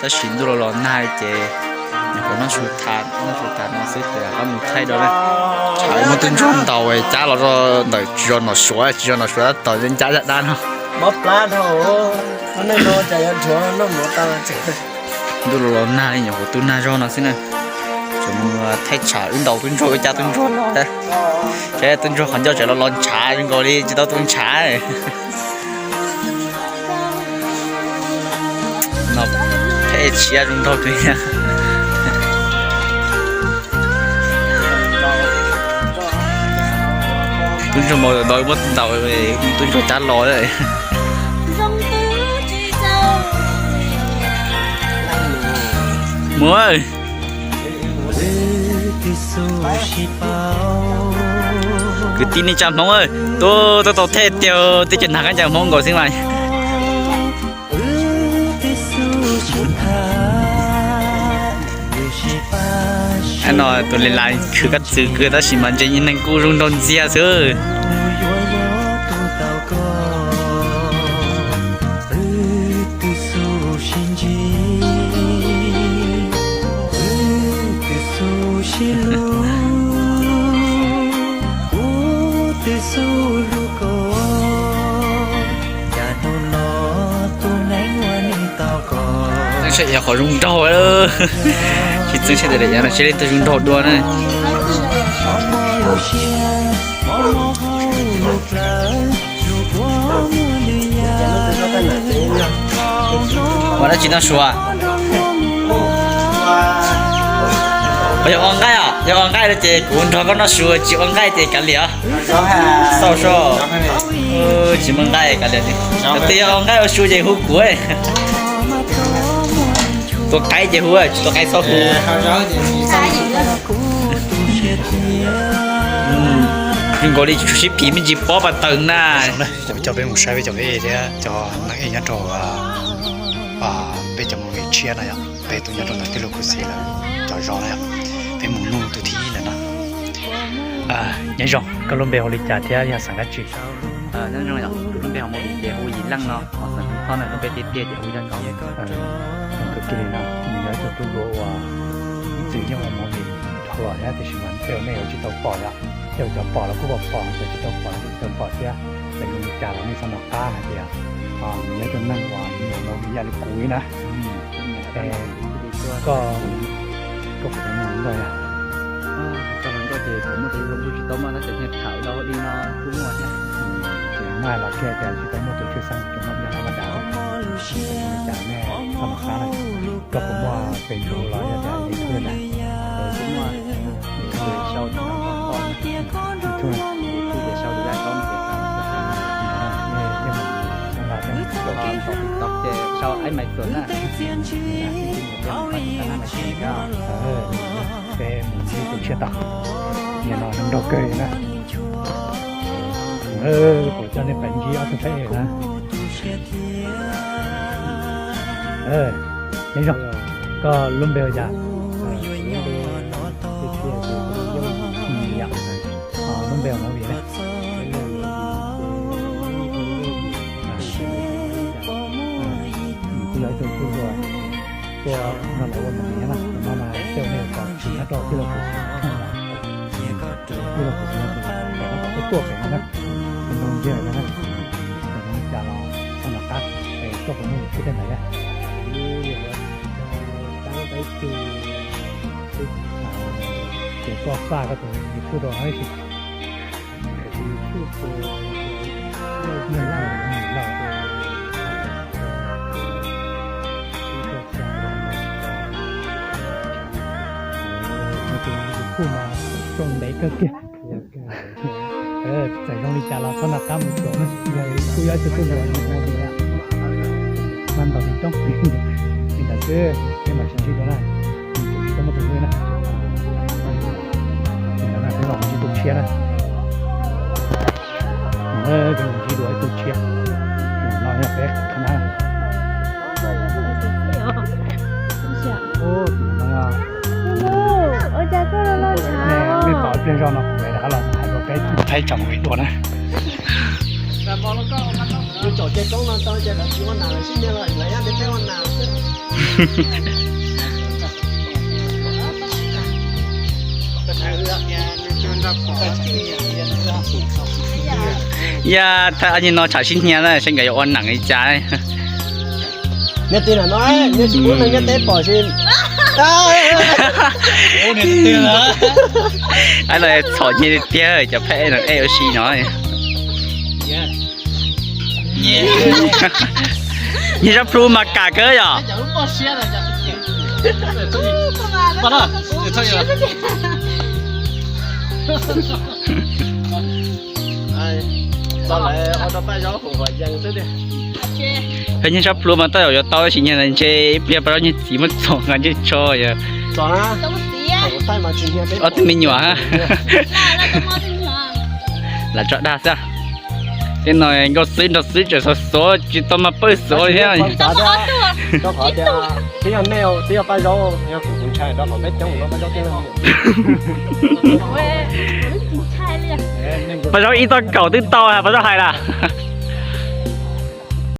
Tab sis ntuj los los nag li ces nyuam qhuav noj su tas, noj su tas no xwb ces rov qab mus thaij dua na. Tshav muab tub ntsuag ntaus cab los rau ntawm tsis zos Nom Suav, tsis zos Nom Suav tab tom ncab zaj dab no. Ntuj los los nag li nyuam qhuav tu nag zog no xwb na. Tseem mus thaij tshav wb ntaus tub ntsuag wb cab tub ntsuag los. Ces tub ntsuag qhov ncauj tseem los los ntshav zoo nkaus li tsis tau tu ntshav. No phem tshiab zoo nraug kawg. Tub ntsuag mas ntau muab ntaus, tub ntsuag cab los lawm. Mus. Kwv tij neej tsa Hmoob, tuaj tuaj tau thej tiag, teb chaws nag kab ncaws Hmoob nkaus xwb mas. No tus li las khwv kab txwv kawg tab sis mas ntse neeg kuj zoo nraug ntxiag xwb. Txeeb saib qhov zoo nraug, tsis txeeb saib tias daim yav no tsis leej twg zoo nraug dua na. Ua dab tsi noj su? Yog ua nqaij os, yog ua nqaij no ces kuv nrog koj noj su, tsis ua nqaij ces kav liam os. Xauj soj, tsis muaj nqaij kav liam. Yog tias yog ua nqaij ua su ces hu kuv. Tua qaib ces hu, tsis tua qaib txhob hu. Zoo nkaus li tsum sib phim me ntsis pob pas taws na. Cov peb mus saib peb cov peb thiab cov neeg ej nyob rau peb cov movie tshiab no yom, peb tuaj nyob rau ntawm tij laug Khuv Xis lawv cov zos no yom, peb mus nug tus thib ib ntawm no. Nyob zoo, koj lub npe hu li cas thiab yog xeem dab tsi? Nyob zoo yom, kuv lub npe ho movie ces hu Yim Leej no, ho xeem Hmoob Thoj na, lub npe tiag tiag ces hu Yaj Kauv. Zoo kawg kiag li no, nws yog ib tug tub hluas uas ib txwm yeej ua movie dhau los thiab tiam sis mas tej zaum nej yuav tsis tau pom yom, tej zaum cov pom los kuj pom pom, cov tsis tau pom los kuj tsis tau pom thiab. Txawm zoo li cas los nej txhob nco qab hais tias nws yog ib tug neeg uas nws ua movie ib yam li kuv li na. Koj, koj puas tau nug hluas nkauj yom? Tsis tau nug, tsis tau muaj tab sis tham dhau li no kuj muaj thiab. Ces maj los kiag tias tsis tau muaj tus tshwj xeeb, tsuas muaj yog hab vaj dam. Zoo li cas nej txhob nco qab na. Koj puas muaj Facebook los yog tias YouTube na? Kuj muaj, sau YouTube na. YouTube ces sau Yaj Kauv no ces tau. Ces sau Aib Maiv Tuam na. Peb mus ntsib tus tshiab tau. Nim no nrog kawg na. Kuv coj nej pais ntsib ob tug phab ej na. Nyob zoo, koj lub npe hu cas? Lub npe hu movie na. Kuj yog ib tug tub hluas tuaj nrog lawv ua movie na, no mas tej zaum nej yuav pom tsis nyob rau tij laug Khuv Xis tshooj na. Tij laug Khuv Xis no tus pem no kom tuaj pem no na, tus nrog ntsia na. Txawm zoo li cas los txhob nco qab, es koj puas muaj YouTube tej ntawd thiab? Ces koj faj koj tus YouTube rau hauv ib si. Tus YouTube mas txaus ntev kawg kiag. Txawm zoo li cas los txhob nco qab mus caum na, kuj yog ib tug tub hluas mus ua movie na. Mas ntaus tiv coob li ntawd xwb, nej mam sib ntsib dua na. Nws tseem tsis tau muaj tus hlub na. tshiab na. Peb mus ntsib dua ib tug tshiab. No yog peb qhov nab. Nej pom ib pliag zog no kuv mam rov qab los hais rau peb thaij tsoom viv dua na. Yog thaij ob niag no tsham sib hnia na, seb nkawd yuav ua neej li cas. Niag tij no, niag tsis pub neeg nyob teb pom si. Ab, los txhom nyiaj tiag tiag cov phab ej no ej ua si no. Nyiag sab plhu mas kam kawg yom. Nyiag sab plhu mas tej zaum yuav tau tab sis nyiag ntshe ib pliag Paj Zaub nyiag txiv muab txog nqa ntsej tsho yog ob tug me nyuam ha. Lam tso dag xwb. Tej no nkauj xwb nraug xwb tseem xuav xuav tsis tau mas pawj xuav thiab. Paj Zaub ib tog kaum twb tau, Paj Zaub hais lawm.